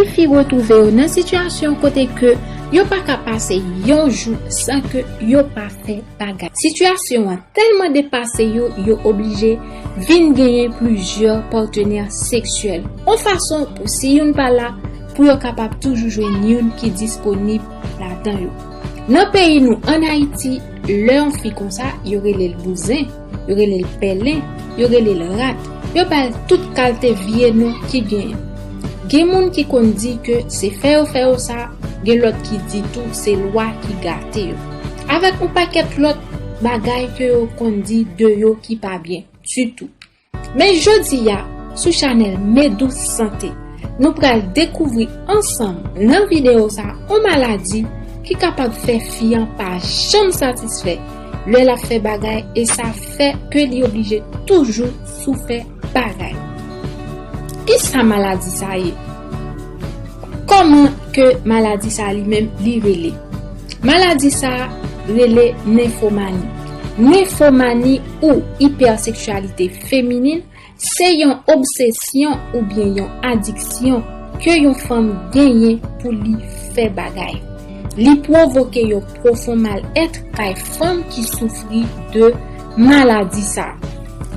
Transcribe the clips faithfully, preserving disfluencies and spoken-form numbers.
Fi retwouve yo nan sitiyasyon kote ke yo pa ka pase yon jou san ke yo pa fè bagay. Sitiyasyon an tèlman depase yo, yo oblije vin genyen plizyè patnè seksyèl. Yon fason pou si youn pa la, pou yo kapab toujou jwenn youn ki disponib ladan yo. Nan peyi nou, ann Ayiti, lè yon fi konsa, yo rele l bouzen, yo rele l pèlen, yo rele l rat, yo ba l tout kalte vye non ki genyen. Gen moun ki konn di ke se fè yo fè yo sa, gen lòt ki di tou se lwa ki gate yo. Avèk yon pakèt lòt bagay ke yo konn di de yo ki pa byen ditou. Men jodi a, sou chanèl Medou Sante, nou pral dekouvri ansanm nan videyo sa yon maladi ki kapab fè fi an pa janm satisfè lè l ap fè bagay e sa fè ke li oblije toujou sou fè bagay. Kisa maladi sa ye? Kòman ke maladi sa li menm li rele? Maladi sa rele nenfomani. Nenfomani ou ipèseksyalite feminin se yon obsesyon oubyen yon adiksyon ke yon fanm genyen pou li fè bagay. Li pwovoke yon pwofon malèt kay fanm ki soufri de maladi sa.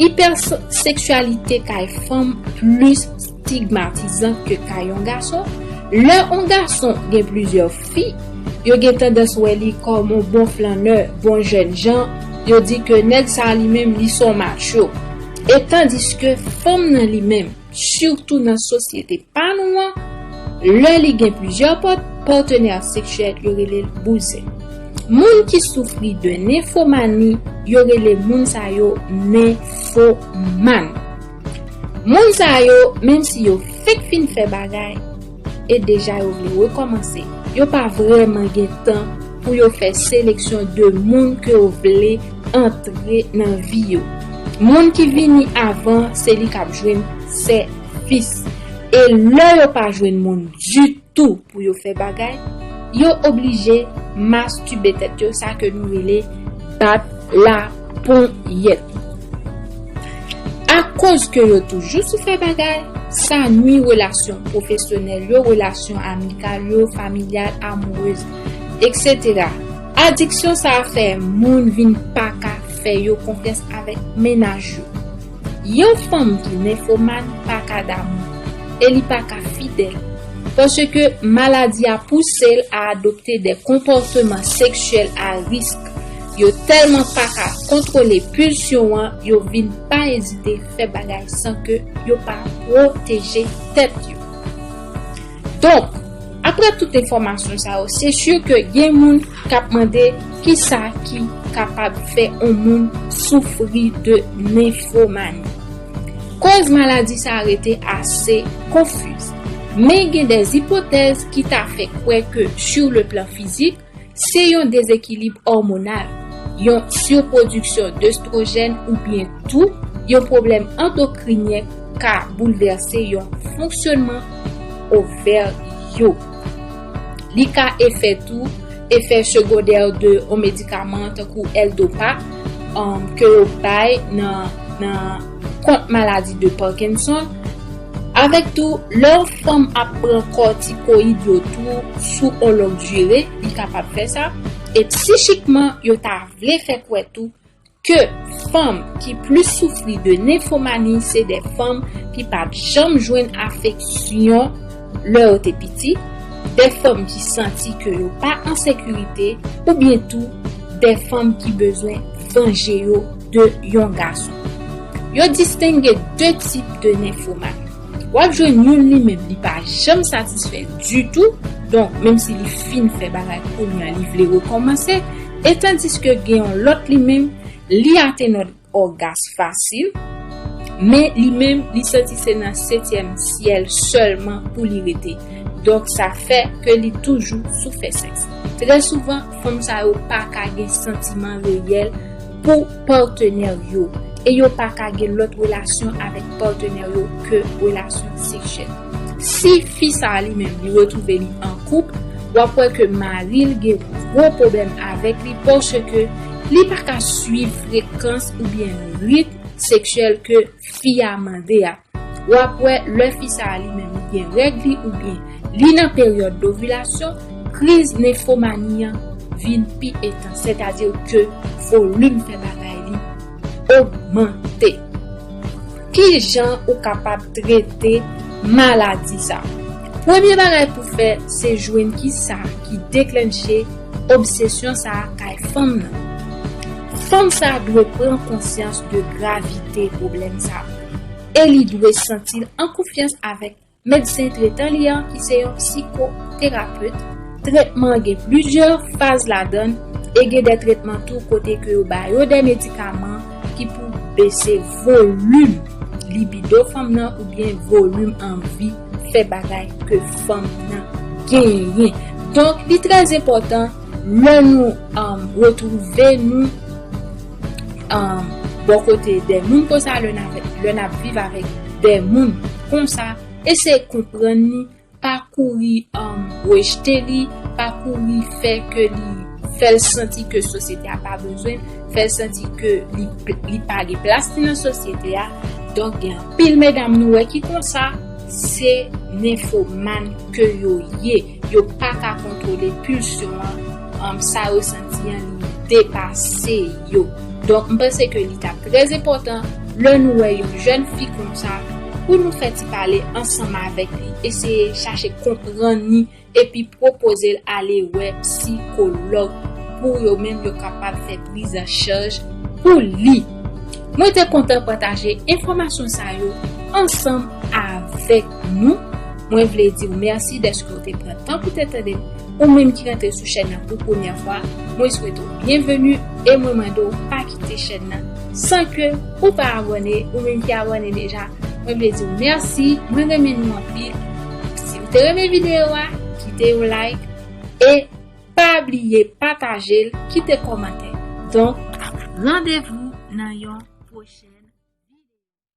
Ipèseksyalite kay fanm plis stigmatizan ke kay yon gason. Lè yon gason gen plizyè fi, yo gen tandans wè li kòm yon bon flannè, bon jènjan, yo di ke nèg sa li menm li se yon macho. E tandiske fanm nan li menm, sitou nan sosyete pa nou an, lè li gen plizyè pat-, patnè seksyèl, yo rele l bouzen. Moun ki soufri de nenfomani, yo rele moun sa yo nenfoman. Moun sa yo, menm si yo fèk fin fè bagay, e deja yo vle rekòmanse, yo pa vrèman gen tan pou yo fè seleksyon de moun ke yo vle antre nan vi yo. Moun ki vini avan, se li k ap jwenn sèvis. E lè yo pa jwenn moun ditou pou yo fè bagay, yo oblije mastibe tèt yo, sa ke nou rele bat laponyèt. Akoz ke yo toujou sou fè bagay, sa nwi relasyon pwofesyonèl yo, relasyon amikal yo, familyal, amourez, et cetera. Adiksyon sa a fè moun vin pa ka fè yo konfyans avèk mennaj yo. Yon fanm ki nenfomàn pa ka damou e li pa ka fidèl, paske maladi a pouse l a adopte de konpòteman seksyèl a risk. Yo tèlman pa ka kontwole pilsyon an, yo vin pa ezite fè bagay san ke yo pa pwoteje tèt yo. Donk, apre tout enfòmasyon sa yo, se si ke gen moun k ap mande kisa ki kapab fè yon moun soufri de nenfomani. Koz maladi sa a rete ase konfiz, men gen de ipotèz ki ta fè kwè ke, sur le plan fizik, se yon dezekilib òmonal, yon sipwodiksyon d'estwojèn oubyen tou yon pwoblèm andokrinyen ka boulvèse yon fonksyònman ovè yo. Li ka efè tou, efè segondè de yon medikaman tankou L-dopa, um, ke yo bay nan, nan kont maladi de Parkinson. Avèk tou, lè yon fanm ap pran kòtikoyid yo tou sou yon long dire, li kapab fè sa. E psichikman, yo ta vle fè kwè tou ke fanm ki plis soufri de nenfomani se de fanm ki pa t janm jwenn afeksyon lè yo te piti, de fanm ki santi ke yo pa an sekirite, oubyen tou de fanm ki bezwen vanje yo de yon gason. Yo distenge de tip de nenfomani. W ap jwenn youn li menm li pa janm satisfè ditou, donk menm si li fin fè bagay kounye a li vle rekòmanse, e tandiske gen yon lòt li menm li atenn ògas fasil, men li menm li santi se nan setyèm syèl sèlman pou li rete. Donk sa fè ke li toujou sou fè sèks. Trè souvan, fanm sa yo pa ka gen santiman reyèl pou patnè yo, e yo pa ka gen lòt relasyon avèk patnè yo ke relasyon seksyèl. Si fi sa a li menm li retwouve li an koup, w ap wè ke mari l gen gwo pwoblèm avèk li, paske li pa ka swiv frekans oubyen ritm seksyèl ke fi a mande a. W ap wè lè fi sa a li menm li gen règ li oubyen li nan peryòd dovilasyon, kriz nenfomani an vin pi entans, sètadi ke volim fè bagay li ogmante. Ki jan ou kapab trete maladi sa? Premye bagay pou fè, se jwenn ki sa ki deklanche obsesyon sa kay fanm nan. Fanm sa dwe pran konsyans de gravite pwoblèm sa, e li dwe santi l an konfyans avèk medsen tretan li an, ki se yon psikoterapet. Tretman gen plizyè faz ladan l, e gen de tretman tou kote ke yo ba yo de medikaman ki pou bese volim libido fanm nan oubyen volim anvi fè bagay ke fanm nan genyen. Donk, li trè enpòtan lè nou um, retwouve nou um, bò kote de moun konsa, lè n ap viv avèk de moun konsa, eseye konprann li, pa kouri um, rejte li, pa kouri fè ke li fè l santi ke sosyete a pa bezwen l, fè l santi ke li, li pa gen plas li nan sosyete a. Donk, gen anpil medam nou wè ki konsa, se nenfomàn ke yo ye. Yo pa ka kontwole pilsyon an, um, sa yo santi an, li depase yo. Donk, m panse ke li t ap trè enpòtan lè nou wè yon jèn fi konsa, pou nou fè ti pale ansanm avèk li, eseye chache konprann li, epi pwopoze l ale wè sikològ pou yo menm yo kapab fè prizanchaj pou li. Mwen te kontan pataje enfòmasyon sa yo ansanm avèk nou. Mwen vle di w mèsi dèske w te pran tan pou te tande m. Ou menm ki rantre sou chèn nan pou premyè fwa, mwen swete w byenveni e mwen mande w pa kite chèn nan san ke ou pa abòne. Ou menm ki abòne deja, mwen vle di w mèsi. Mwen renmen nou anpil. Si w te renmen videyo a, kite yon like e pa bliye pataje l, kite kòmantè. Donk, randevou nan yon pwochèn.